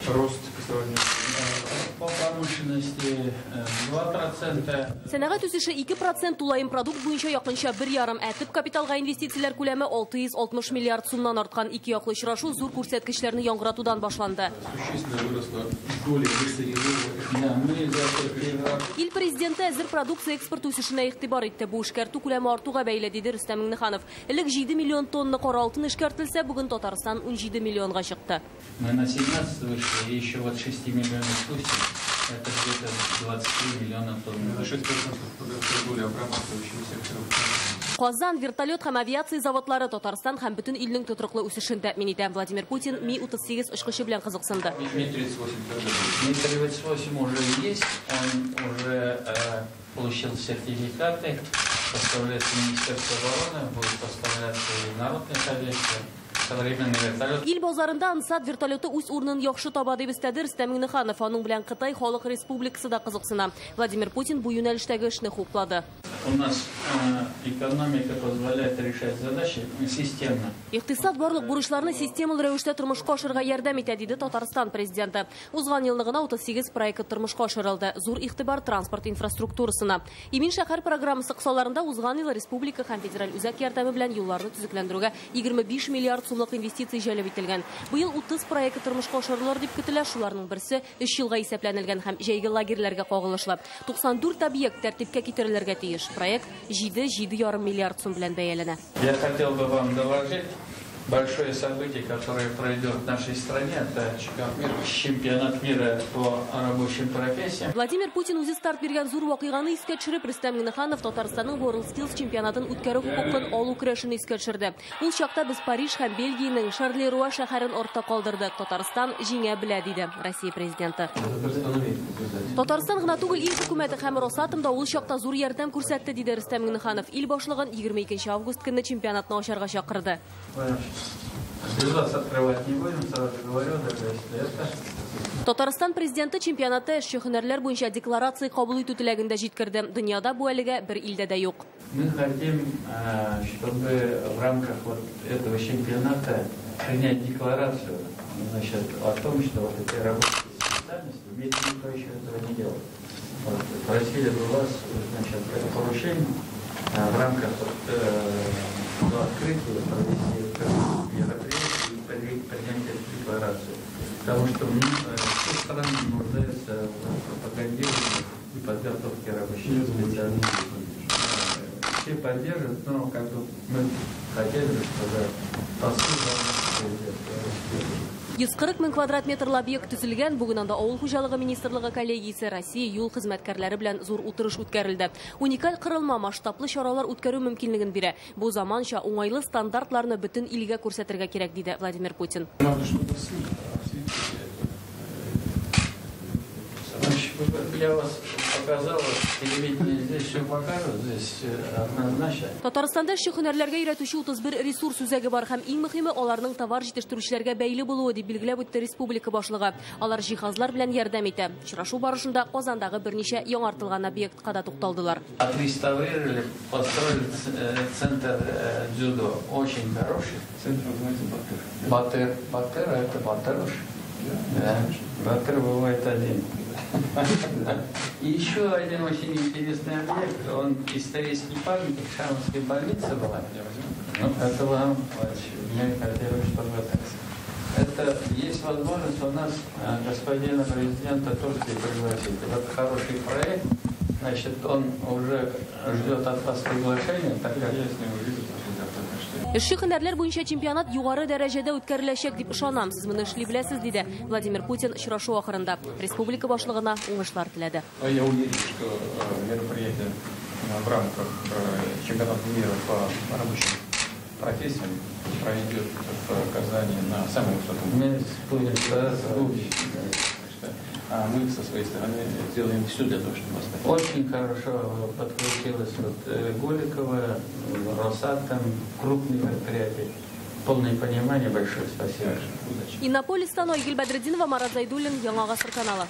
Рост по сравнению. По промышленности 2%. Сәнәгать үсеше 2%, тулаем продукт буенча якынча 1,5, ә төп капиталга инвестицияләр күләме 660 миллиард сумнан арткан. Ике яклы очрашу зур күрсәткечләрне яңгыратудан башланды. Существенно выросла доля несырьевого. Да, мы за счет Ил президенты әзер продукция экспорты үсешенә игътибар итте. Бу эшкәртү күләме артуга бәйле, диде Рөстәм Миңнеханов. Элек 7 миллион тонна кара алтын эшкәртелсә, бүген Татарстан 17 миллионга чыкты. Мы на 17 вышли, и еще вот 6 миллионов спустим. Это где-то 23 миллиона тонн. На 6% подросла доля обрабатывающего сектора. Казан вертолет һәм авиация заводлары Татарстан һәм бөтен илнең тотрыклы үсешен тәэмин итә. Владимир Путин Ми-38 очкычы белән кызыксынды. Ми-38 когда будет? Ми-38 уже есть, он уже получил сертификаты, поставляется Министерство обороны, будет поставляться и народное хозяйство. Современный вертолет. Ил базарында Ансат вертолеты үз урынын яхшы таба, дип өстәде Рөстәм Миңнеханов. Аның белән Кытай Халык Республикасы да кызыксына. Владимир Путин бу юнәлештәге эшне хуплады. У нас экономика позволяет решать задачи системно. Икътисад барлык бурычларны системалы рәвештә тормышка ашырырга ярдәм итә, диде Татарстан президенты. Узган елны гына 38 проект тормышка ашырылды. Зур игътибар транспорт инфраструктурасына. Имин шәһәр программасы кысаларында узган ел республика һәм федераль үзәк ярдәме белән юлларны төзекләндерүгә 25 миллиард сумлык инвестиция җәлеп ителгән. Быел 30 проект тормышка ашырылыр дип көтелә. Шуларның берсе 3 елга исәпләнелгән һәм җәйге лагерьләргә кагылышлы. 94 объект тәртипкә китерелергә тиеш. Проект 7-7,5 миллиард сум белән бәяләнә. Я хотел бы вам доложить большое событие, которое пройдет в нашей стране, это чемпионат мира по рабочим профессиям. Владимир Путин үзе старт биргән зур вакыйганы искә төшереп, Рөстәм Миңнеханов Татарстанның WorldSkills чемпионатын үткәрү хокукын алу көрәшен искә төшерде. Ул чакта без Париж һәм Бельгиянең Шарлеруа шәһәрен артта калдырдык. Татарстан җиңә белә, диде Россия президенты. Татарстан гына түгел, ил хөкүмәте һәм Росатом да ул чакта зур ярдәм күрсәтте, диде Рөстәм Миңнеханов. Ил башлыгын 22 август көнне чемпионатны ачарга чакырды. Без вас открывать не будем, сразу говорю, даже если это. Татарстан президенты чемпионатта эшче һөнәрләр буенча декларация кабул итү теләген дә җиткерде. Дөньяда бу әлегә бер илдә дә юк. Мы хотим, чтобы в рамках вот этого чемпионата принять декларацию, значит, о том, что вот эти рабочие специальности, в мире никто еще этого не делал. Вот, просили бы вас, значит, это поручение в рамках вот, до открытия провести мероприятие и принять эту декларацию. Потому что все страны нуждаются в пропагандировании и подготовке рабочих специальностей. Все поддерживают, но как бы мы хотели бы, чтобы посыл 140 мең квадрат метрлы объект төзелгән. Бүген анда Авыл хуҗалыгы министрлыгы коллегиясе Россия юл хезмәткәрләре белән зур утырыш үткәрелде. Уникаль корылма масштаблы чаралар үткәрү мөмкинлеген бирә. Бу заманча уңайлы стандартларны бөтен илгә күрсәтергә кирәк, диде Владимир Путин. Я вас показал, телевидение здесь все покажут, здесь однозначно. Татарстанда эшче һөнәрләргә өйрәтүче 31 ресурс үзәге бар һәм иң мөһиме аларның товар җитештерүчеләргә бәйле булуы, дип билгеләп үтте республика башлыгы. Алар җиһазлар белән ярдәм итә. Очрашу барышында Казандагы берничә яңартылган объектка да тукталдылар. Отреставрировали, построили центр дзюдо, очень хороший. Центр называется Батыр. Батыр, Батыр, это Батыр уж. Да, Батыр бывает один. И еще один очень интересный объект, он исторический памятник, Шамовская больница была. Ну, это вам, мне хотелось, чтобы это... Это есть возможность у нас господина президента Турции пригласить. Это хороший проект, значит, он уже ждет от вас приглашения, так как я с ним увижусь послезавтра. Эшче һөнәрләр буенча чемпионат югары дәрәҗәдә үткәреләчәк дип ышанам. Сез моны эшли беләсез, диде Владимир Путин очрашу ахырында. Республика башлыгына уңышлар теләде. Я уверен, что мероприятие в рамках чемпионата мира по рабочим профессиям пройдет в Казани на самом высоком уровне. А мы со своей стороны сделаем все для того, чтобы вас. Очень хорошо подключилась вот Голикова, Росатом, крупные предприятия. Полное понимание, большое спасибо. Удачи. Иннополистан Айгөл Бәдретдинова, Марат Зайдуллин, Яңа Гасыр каналы.